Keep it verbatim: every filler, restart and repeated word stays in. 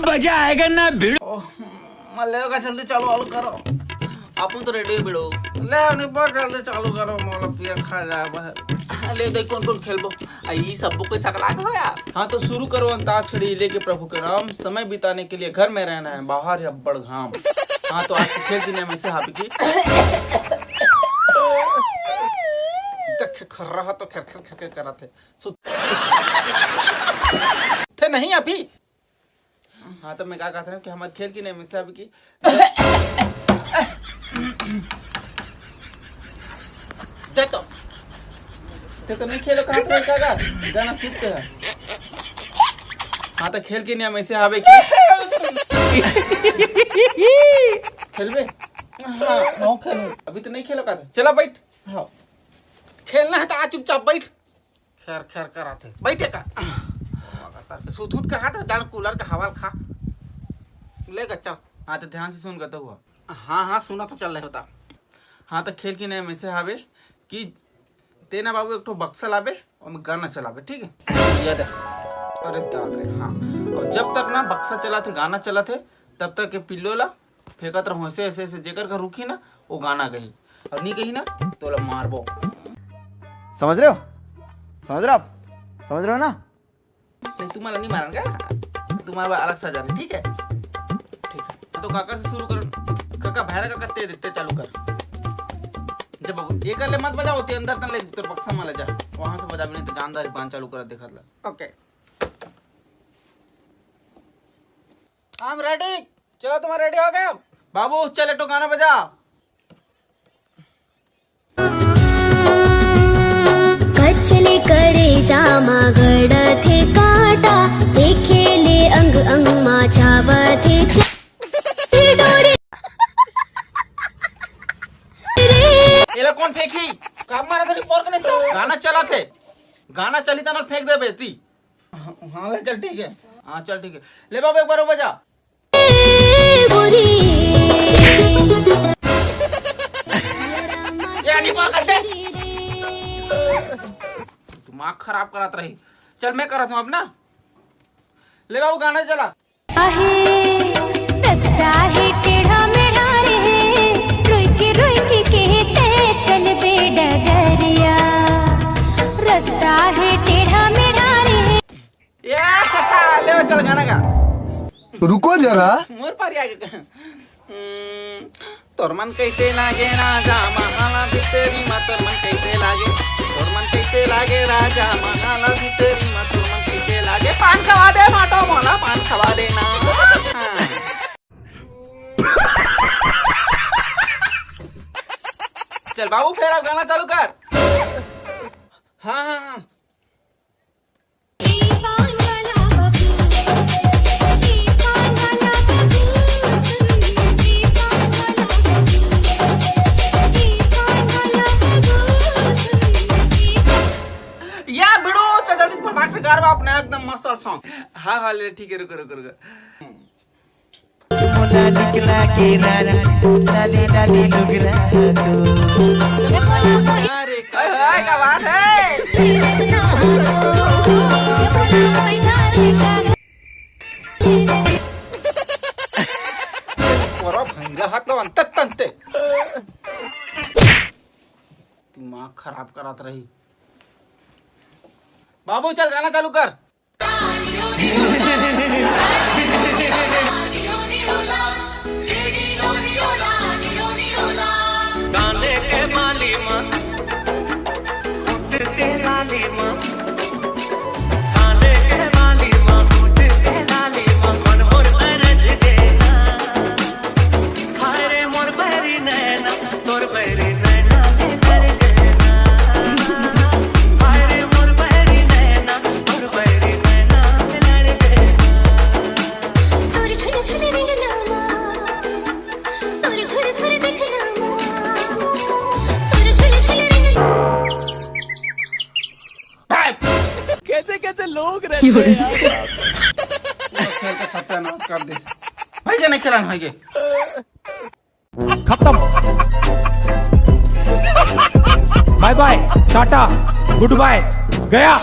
मजा आएगा ना भिड़ो। ओह, ले का जल्दी चालू वालू करो। अपन तो रेडी है भिड़ो। ले नहीं पर जल्दी चालू करो, मोला पिया खा जाए बस। ले देख कौन कौन खेलबो। आ, ई सबको कोई सकला के हो यार। हाँ तो शुरू करो अंताक्षरी लेके प्रभु के नाम। समय बिताने के लिए घर में रहना है, बाहर है बड़ घाम। हाँ तो आज के खेल के नाम ऐसे हाबे कि देख खर्रा तो खर खर खर खर करत है। सुत थे नहीं अभी। हाँ तो मैं का कहत रहेंव कि हमर खेल के नाम ऐसे हाबे कि दे तो। ते तो नहीं खेलो कहाँ पे का गा? गाना सीखते हैं। हाँ तो खेल के नाम ऐसे हाबे कि खेलबे? हाँ, मैं खेलूँ। अभी तो नहीं खेलो कहाँ? चला बैठ। हाँ। खेलना है तो आ चुपचाप बैठ। खैर खैर करा थे बैठे का। सुत उत कहा था जान कूलर का हवा खा। ले गा चल। हाँ तो ध्यान से सुन गा तो हुआ। हाँ हाँ सुना तो चल रहे होता। हाँ तो खेल के नाम ऐसे हाबे कि तेना बाबू एक ठो बक्सा लाबे और गाना चलाबे, ठीक है? याद है? अरे दाद रे, हाँ। और जब तक ना बक्सा चलाथे, गाना चलाथे, तब तक के पिल्लो ला फेंकत रहूं ऐसे ऐसे ऐसे, जेकर का रुकी ना वो गाना गही, और नहीं गही ना तो ओला मारबो। समझ रहे हो? समझ रहे हो आप? समझ रहे हो ना? नहीं तुम्हारा नहीं मारन का, तुम्हारा अलग सा जाने, ठीक है? ठीक है तो काका से शुरू कर। काका भैरा काका ते देते चालू कर। जब ये कर ले मत बजाओ ते अंदर तन ले तेरे बक्सा में ले जा, वहां से बजा भी नहीं तो जानदारी पान चालू कर देखा ला। ओके। I am ready. चलो तुम्हारा रेडी हो गया। बाबू चल एक ठो गाना बजा। कचले करे जामा गड़थे कांटा, देखे ले अंग अंग मा छावथे डोरे। एला कौन फेंकी? का मारा था पोर कने तो गाना चला थे। गाना चली तना फेंक दे बेटी। हाँ ले चल ठीक है। हाँ चल ठीक है। ले बाबू एक बार वो बजा। ये नहीं पकड़ दे। दिमाग खराब करात रही। चल मैं करत हूँ अब ना। ले बाबू गाना चला। आहे, रस्ता है टेढ़ा मेढ़ा रे, रुक रुक के ते चल बे डगरिया। रस्ता है टेढ़ा मेढ़ा रे। ये, ले चल गाना गा। रुको जरा। मोर पारी आगे। हम्म, तोर मन कैसे लागे राजा महाला भितरी मा, तोर मन कैसे लागे, तोर मन कैसे लागे राजा महाला भितरी मा, तोर मन कैसे लागे। पान खवा दे माटो मोला, पान खवा देना। हाँ। चल बाबू, फेर अब गाना चालू कर। हाँ, हाँ, हाँ। या भिड़ो, चल जल्दी फटाक से गारवा अपना एकदम मस्त सॉन्ग। हाँ, हाँ, ले, ठीक है, रुको, रुको, रुको। मोला निकला के रानी, डाली डाली लुगरा तू। अरे, का बात है? मोरा भंगरा हाथ लो अंत तंते। दिमाग खराब करत रही। बाबू, चल गाना चालू कर। गाने के माली मा, होठ के लाली मा, गाने के माली मा, होठ के लाली मा, मन मोर अरज देना। हाय रे मोर बहरी नैना, तोर बहरी नैना ले लड़ गए ना। हाय रे मोर बहरी नैना, तोर बहरी नैना ले लड़ गए ना। तोर छुन छुन रंगना मा, तोर घुर घुर देखना मा, तोर छुन छुन रंगना। कैसे कैसे लोग रहते हैं यार। पूरा खेल का सत्यानाश कर दे। भाई के नहीं खेला भाई के। खत्म। बाय बाय, टाटा, गुड बाय, गया।